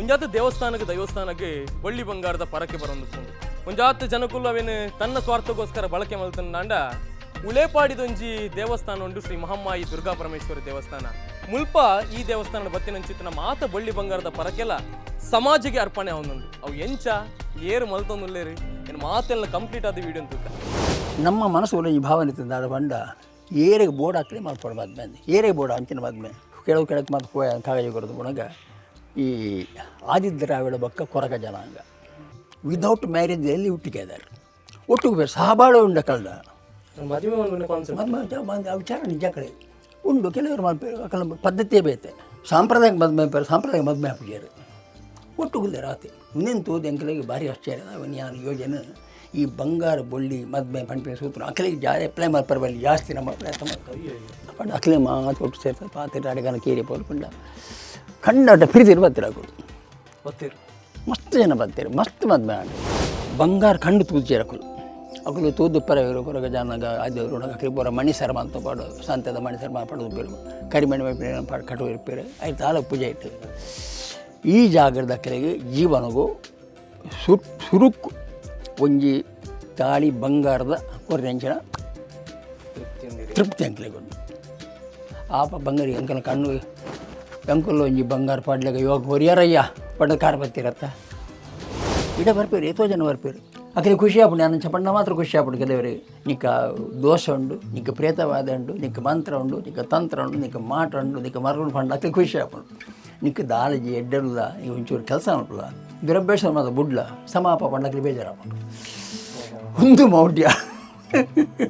ಒಂಜಾತ ದೇವಸ್ಥಾನಕ್ಕೆ ದೈವಸ್ಥಾನಕ್ಕೆ ಬಳ್ಳಿ ಬಂಗಾರದ ಪರಕೆ ಬರೊಂದು ಪೋಂಡು. ಒಂಜಾತ ಜನಕುಲು ಅವೇನು ತನ್ನ ಸ್ವಾರ್ಥಕ್ಕೋಸ್ಕರ ಬಳಕೆ ಮಲ್ತಂದಾಂಡ ಉಲೇಪಾಡಿದೊಂಜಿ ದೇವಸ್ಥಾನ ಉಂಡು, ಶ್ರೀ ಮಹಮ್ಮಾಯಿ ದುರ್ಗಾ ಪರಮೇಶ್ವರಿ ದೇವಸ್ಥಾನ. ಮುಲ್ಪ ಈ ದೇವಸ್ಥಾನದ ಬತ್ತಿನಂಚಿತ್ತಿನ ಮಾತ ಬಳ್ಳಿ ಬಂಗಾರದ ಪರಕೆಲ ಸಮಾಜಿಗೆ ಅರ್ಪಣೆ ಅವನುಂಡು. ಅವು ಎಂಚ ಏರು ಮಲ್ತೊಂದುಲ್ಲೇರು ಏನು ಮಾತೆಲ್ಲ ಕಂಪ್ಲೀಟ್ ಆದ ವಿಡಿಯೋ ತೂಕ. ನಮ್ಮ ಮನಸ್ಸು ಈ ಭಾವನೆ ತಂದಾಡ ಬಂಡ ಏರಿಗೆ ಬೋರ್ಡ್ ಹಾಕಲಿ ಮಾಡ್ಕೊಡು ಮದ್ಮೆ ಅಂದು ಏರಿಗೆ ಬೋರ್ಡ್ ಅಂಚಿನ ಮದ್ಮೆ ಕೆಲವು ಕೆಳಕ್ಕೆ ಮತ್ತು ಪೋಯ ಕಾಗಜ ಕೊರದು ಬುಣಗ ಈ ಆದಿದ್ರಾವಿಡ ಬಕ್ಕ ಕೊರಗ ಜನಾಂಗ ವಿದೌಟ್ ಮ್ಯಾರೇಜ್ ಎಲ್ಲಿ ಹುಟ್ಟಿಕೆ ಇದ್ದಾರೆ ಒಟ್ಟಿಗೆ ಬೇರೆ ಸಹಬಾಳು ಉಂಡ ಕಳ್ದ. ಮದುವೆ ಕಾನ್ಸೆಪ್ಟ್. ಮದ್ಮೆ ಆ ವಿಚಾರ ನಿಜ ಕಡೆ ಉಂಡು. ಕೆಲವರು ಮಲ್ಪೇರು ಅಕಲ ಪದ್ಧತಿಯೇ ಬೇತೆ. ಸಾಂಪ್ರದಾಯಿಕ ಮದ್ಮೆ ಪೇರು, ಸಾಂಪ್ರದಾಯಿಕ ಮದ್ಮೆ ಹಾಕಿದ್ದಾರೆ ಒಟ್ಟುಗುಲ್ಲೆ ರಾತಿ ನಿಂತು ಎಂಕಲಿಗೆ ಭಾರಿ ಆಶ್ಚರ್ಯ. ಅವನು ಯಾರು ಯೋಜನೆ ಈ ಬಂಗಾರ ಬೊಳ್ಳಿ ಮದ್ಮೆ ಪಂಪಿನ ಸೂತ್ರ ಅಕಲಿಗೆ ಜಾ ಅಪ್ಲೈ ಮಲ್ಪರ ಬಲ್ಲಿ ಜಾಸ್ತಿ ನಮ್ಮ ಪ್ರಯತ್ನ ಮಾಡ್ತಾರೆ. ಪಂಡ ಅಕಲೆ ಮಾತು ಒಟ್ಟು ಸೇರ್ತದೆ ಪಾತ್ರೆ ಅಡಗನ ಕೀರಿ ಪೋಲು ಪಂಡ ಕಂಡಾಟ ಫಿರಿದಿರು ಬರ್ತೀರ ಅಕುಲು. ಗೊತ್ತಿರು. ಮಸ್ತ್ ಜನ ಬರ್ತಾರೆ, ಮಸ್ತ್ ಮದ್ಮೆ ಆಂಡ್. ಬಂಗಾರ ಕಂಡು ತೂಜೇರು ಅಕುಲು. ಅಕುಲು ತೂದು ಪರವರು ಕೊರಗ ಜನಾಂಗ ಆದವರು ಅಕಲಿ ಪೂರ ಮಣಿಸರ ಮಂತ ಪಾಡು ಸಂತದ ಮಣಿಸರ ಪಡೆದು ಉಪ್ಪೇರು ಕರಿಮಣಿ ಪಾಡು ಕಟು ಇರ್ಪೇರು ಐದು ತಾಲ ಪೂಜೆ ಇಟ್ಟು ಈ ಜಾಗರದ ಅಕಲಿಗೆ ಜೀವನಗೂ ಸುರುಕು ಒಂಜಿ ತಾಳಿ ಬಂಗಾರದ ಕೊರದಂಚಿನ ತೃಪ್ತಿ ಅಂಕಲಿಗೆ ಉಂಡು. ಆಪ ಬಂಗಾರ ಎಂಕಲ ಕಣ್ಣು ಎಂಕುಲು ಒಂಜಿ ಬಂಗಾರ ಪಾಡ್ಲೆಗ ಯೋಗ ಹೊರಿಯಾರಯ್ಯ ಪಂಡ ಕಾರ್ ಬತ್ತಿರತ್ತ ಇಡ ಬರ್ಪೇರು, ಏತೋ ಜನ ಬರ್ಪೇರು. ಅಕಲಿ ಖುಷಿ ಆಪುಂಡು. ನಾನು ಚಪಣ್ಣ ಮಾತ್ರ ಖುಷಿ ಆಪುಂಡು. ಕೆಲವರಿಗೆ ನಿಕ್ಕ ದೋಷ ಉಂಡು, ನಿಕ್ಕ ಪ್ರೇತವಾದ ಉಂಡು, ನಿಕ್ಕ ಮಂತ್ರ ಉಂಡು, ನಿಕ್ಕ ತಂತ್ರ ಉಂಡು, ನಿಕ್ಕ ಮಾಟ ಉಂಡು, ನಿಕ್ಕ ಮರಳು ಪಂಡ ಅಕಲಿ ಖುಷಿ ಆಪುಂಡು. ನಿಕ್ಕ ದಾಲಜಿ ಎಡ್ಡರುಲ ಈ ಒಂಚೂರು ಕೆಲಸ ಉಂಟುಲ ದುರಭ್ಯಾಸ ಮಾತ್ರ ಬುಡ್ಲ ಸಮಾಪ ಪಂಡ ಅಕಲಿ ಬೇಜಾರಾಪುಂಡು. ಒಂದು ಮೌಢ್ಯ.